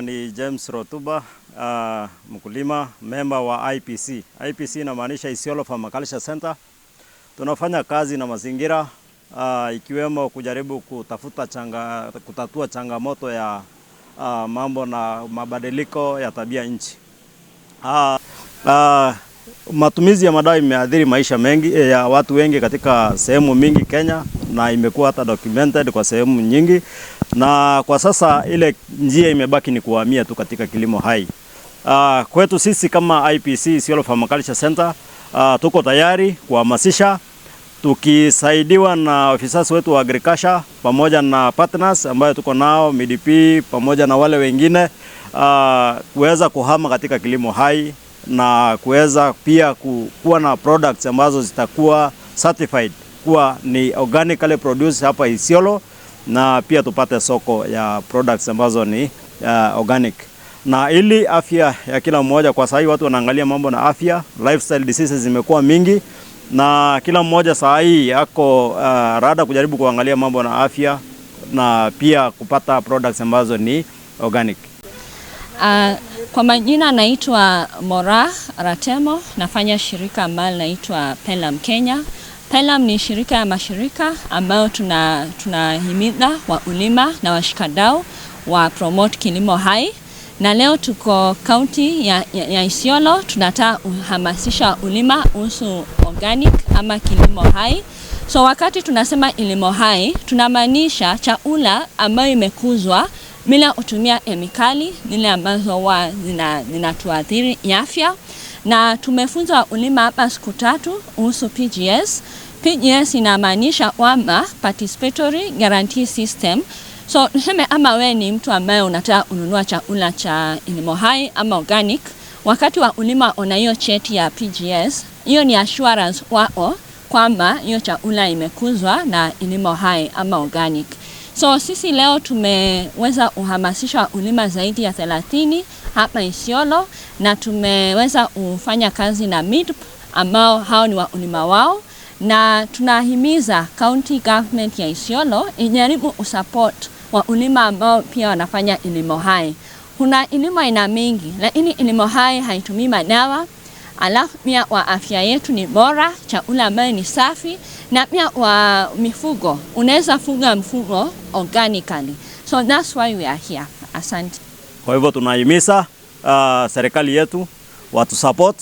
Ni James Rotuba, mkulima member wa IPC. IPC inamaanisha Isiolo Permaculture Center. Tunafanya kazi na mazingira, ikiwemo kujaribu kutatua changamoto ya mambo na mabadiliko ya tabia nchi. Matumizi ya madawa imeathiri maisha mengi ya watu wengi katika sehemu mingi Kenya, na imekuwa hata documented kwa sehemu nyingi, na kwa sasa ile njia imebaki ni kuhamia tu katika kilimo hai. Kwetu sisi kama IPC Isiolo Permaculture Center, tuko tayari kuhamasisha tukisaidiwa na ofisa wetu wa agriculture pamoja na partners ambayo tuko nao MDP pamoja na wale wengine, kuweza kuhama katika kilimo hai na kuweza pia kuwa na products ambazo zitakuwa certified kuwa ni organically produced hapa Isiolo, na pia tupate soko ya products ambazo ni organic, na ili afya ya kila mmoja. Kwa sasa watu wanaangalia mambo na afya, lifestyle diseases zimekuwa mingi na kila mmoja saa hii ako rada kujaribu kuangalia mambo na afya na pia kupata products ambazo ni organic. Kwa majina naitwa Mora Ratemo, nafanya shirika ambalo linaitwa Pelam Kenya. Pelam ni shirika ya mashirika ambayo tunahimiza wakulima na washikadau wa promote kilimo hai, na leo tuko kaunti ya Isiolo, tunataka kuhamasisha wakulima kuhusu organic ama kilimo hai. So wakati tunasema kilimo hai, tunamaanisha chakula ambayo imekuzwa bila kutumia kemikali zile ambazo huwa zinatuathiri afya. Na tumefunza wakulima hapa siku 3 kuhusu PGS. PGS inamaanisha kwamba Participatory Guarantee System. So tuseme ama we ni mtu ambaye unataka kununua chakula cha kilimo hai ama organic, wakati wakulima una hiyo cheti ya PGS, hiyo ni assurance wao kwamba hiyo chakula imekuzwa na kilimo hai ama organic. So sisi leo tumeweza kuhamasisha wakulima zaidi ya 30 hapa Isiolo, na tumeweza kufanya kazi na MIDP ambao hao ni wakulima wao, na tunahimiza county government ya Isiolo ijaribu kusupport wakulima ambao pia wanafanya kilimo hai. Kuna kilimo aina mingi, lakini kilimo hai haitumii madawa, alafu pia kwa afya yetu ni bora, chakula ambayo ni safi, na pia kwa mifugo, unaweza fuga mfugo organically. So that's why we are here. Asante. Kwa hivyo tunahimiza serikali yetu watu support,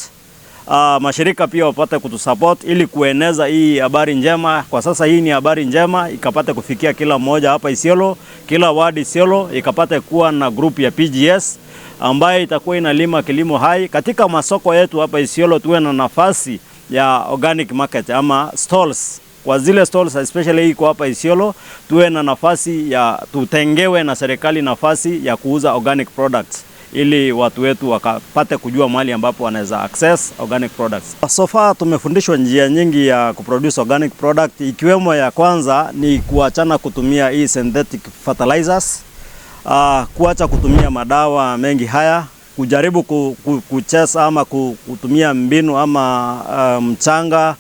mashirika pia wapate kutusupport ili kueneza hii habari njema. Kwa sasa hii ni habari njema ikapate kufikia kila mmoja hapa Isiolo, kila ward Isiolo ikapate kuwa na group ya PGS ambayo itakuwa inalima kilimo hai. Katika masoko yetu hapa Isiolo tuwe na nafasi ya organic market ama stalls. Kwa zile stalls especially iko hapa Isiolo, tuwe na nafasi ya tutengewe na serikali nafasi ya kuuza organic products ili watu wetu wakapate kujua mahali ambapo wanaweza access organic products. So far tumefundishwa njia nyingi ya kuproduce organic product, ikiwemo ya kwanza ni kuachana kutumia hii synthetic fertilizers, kuacha kutumia madawa mengi haya, kujaribu kucheza ama kutumia mbinu ama mchanga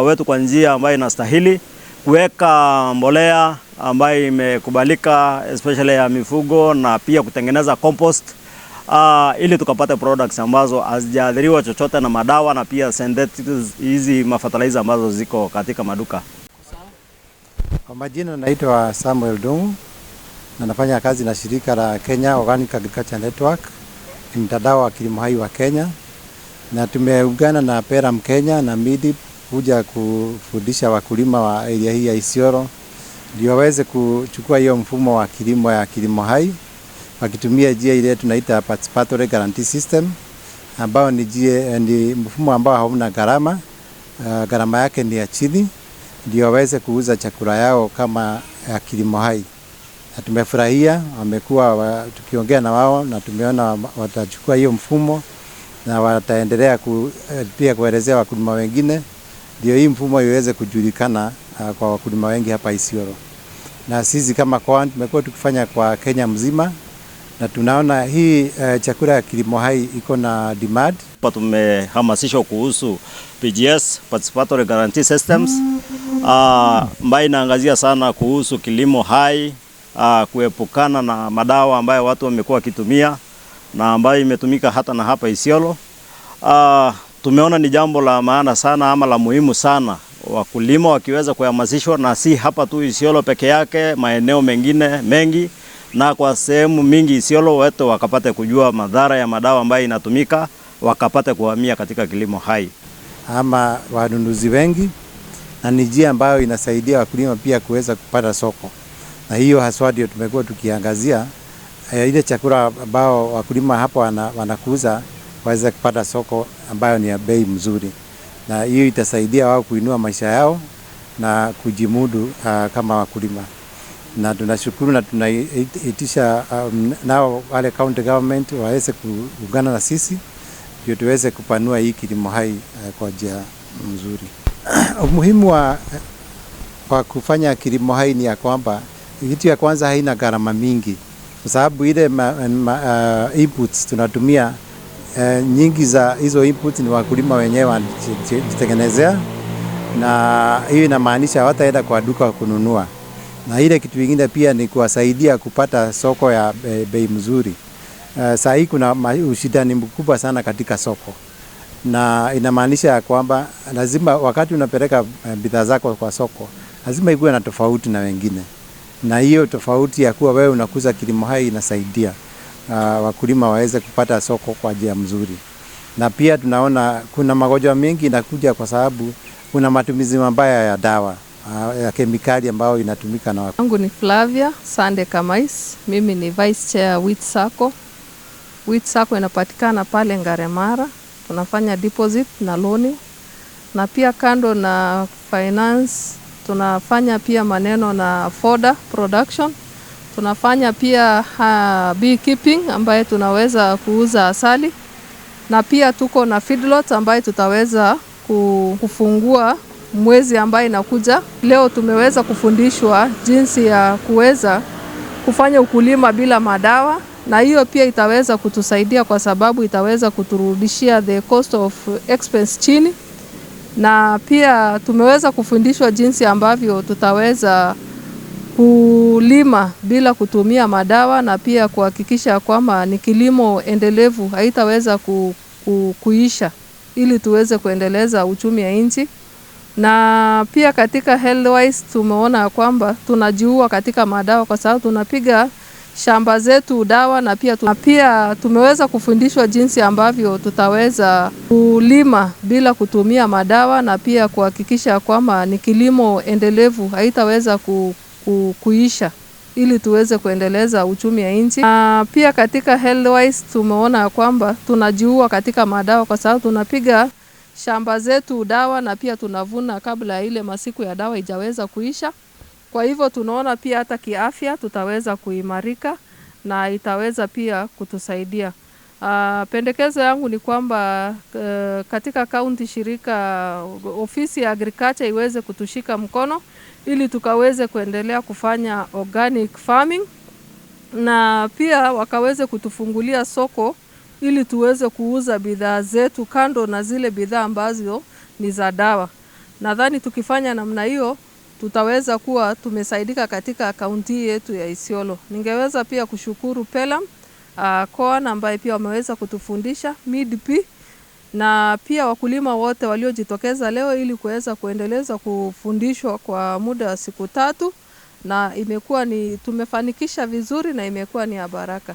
wetu kwa njia ambayo inastahili, kuweka mbolea ambayo imekubalika especially ya mifugo, na pia kutengeneza compost, ili tukapate products ambazo hazijaathiriwa chochote na madawa na pia synthetic hizi mafertilizer ambazo ziko katika maduka. Kwa majina naitwa Samuel Dungu na nafanya kazi na shirika la Kenya Organic Agriculture Network, ni mtandao wa kilimo hai wa Kenya, na tumeungana na Peram Kenya na MIDIP kuja kufundisha wakulima wa area hii ya Isiolo ndio waweze kuchukua hiyo mfumo wa kilimo ya kilimo hai wakitumia njia ile tunaita Participatory Guarantee System, ambao ni mfumo ambao hauna gharama, gharama yake ni ya chini, ndio waweze kuuza chakula yao kama ya kilimo hai. Na tumefurahia, wamekuwa tukiongea na wao na tumeona watachukua hiyo mfumo na wataendelea pia kuelezea wakulima wengine ndio hii mfumo iweze kujulikana kwa wakulima wengi hapa Isiolo. Na sisi kama KOAN tumekuwa tukifanya kwa Kenya mzima na tunaona hii chakula ya kilimo hai iko na demand. Hapa tumehamasishwa kuhusu PGS, Participatory Guarantee Systems, ambayo inaangazia sana kuhusu kilimo hai. kuepukana na madawa ambayo watu wamekuwa wakitumia na ambayo imetumika hata na hapa Isiolo. Tumeona ni jambo la maana sana ama la muhimu sana wakulima wakiweza kuhamasishwa, na si hapa tu Isiolo peke yake, maeneo mengine mengi na kwa sehemu mingi Isiolo, wetu wakapate kujua madhara ya madawa ambayo inatumika, wakapate kuhamia katika kilimo hai ama wanunuzi wengi, na ni njia ambayo inasaidia wakulima pia kuweza kupata soko, na hiyo haswa ndio tumekuwa tukiangazia ile chakula ambao wakulima hapo wanakuza waweze kupata soko ambayo ni ya bei mzuri, na hiyo itasaidia wao kuinua maisha yao na kujimudu kama wakulima. Na tunashukuru na tunaitisha nao wale county government waweze kuungana na sisi ndio tuweze kupanua hii kilimo hai kwa njia mzuri. Umuhimu wa kufanya kilimo hai ni ya kwamba kitu ya kwanza haina gharama mingi, kwa sababu ile inputs tunatumia nyingi za hizo inputs ni wakulima wenyewe wanajitengenezea, na hiyo inamaanisha hawataenda kwa duka kununua. Na ile kitu kingine pia ni kuwasaidia kupata soko ya bei mzuri. Saa hii kuna ushindani mkubwa sana katika soko, na inamaanisha ya kwamba lazima wakati unapeleka bidhaa zako kwa soko lazima ikuwe na tofauti na wengine, na hiyo tofauti ya kuwa wewe unakuza kilimo hai inasaidia wakulima waweze kupata soko kwa njia mzuri. Na pia tunaona kuna magonjwa mengi inakuja kwa sababu kuna matumizi mabaya ya dawa ya kemikali ambayo inatumika na wakulima. Yangu ni Flavia Sande Kamais, mimi ni Vice Chair Wheat Sacco. Wheat Sacco inapatikana pale Ngaremara, tunafanya deposit na loan, na pia kando na finance tunafanya pia maneno na fodder production, tunafanya pia beekeeping ambaye tunaweza kuuza asali, na pia tuko na feedlot ambaye tutaweza kufungua mwezi ambaye inakuja. Leo tumeweza kufundishwa jinsi ya kuweza kufanya ukulima bila madawa, na hiyo pia itaweza kutusaidia kwa sababu itaweza kuturudishia the cost of expense chini, na pia tumeweza kufundishwa jinsi ambavyo tutaweza kulima bila kutumia madawa, na pia kuhakikisha kwamba ni kilimo endelevu, haitaweza kuisha, ili tuweze kuendeleza uchumi ya nchi. Na pia katika health wise tumeona kwamba tunajiua katika madawa kwa sababu tunapiga shamba zetu dawa, na pia tumeweza kufundishwa jinsi ambavyo tutaweza kulima bila kutumia madawa, na pia kuhakikisha kwamba ni kilimo endelevu, haitaweza kuisha, ili tuweze kuendeleza uchumi ya nchi. Na pia katika health wise tumeona kwamba tunajiua katika madawa kwa sababu tunapiga shamba zetu dawa, na pia tunavuna kabla ya ile masiku ya dawa ijaweza kuisha. Kwa hivyo tunaona pia hata kiafya tutaweza kuimarika na itaweza pia kutusaidia. Pendekezo yangu ni kwamba katika kaunti shirika ofisi ya agriculture iweze kutushika mkono ili tukaweze kuendelea kufanya organic farming, na pia wakaweze kutufungulia soko ili tuweze kuuza bidhaa zetu kando na zile bidhaa ambazo ni za dawa. Nadhani tukifanya namna hiyo tutaweza kuwa tumesaidika katika kaunti yetu ya Isiolo. Ningeweza pia kushukuru Pelum, COAN ambaye pia wameweza kutufundisha MIDP, na pia wakulima wote waliojitokeza leo ili kuweza kuendeleza kufundishwa kwa muda wa siku 3, na imekuwa ni tumefanikisha vizuri na imekuwa ni ya baraka.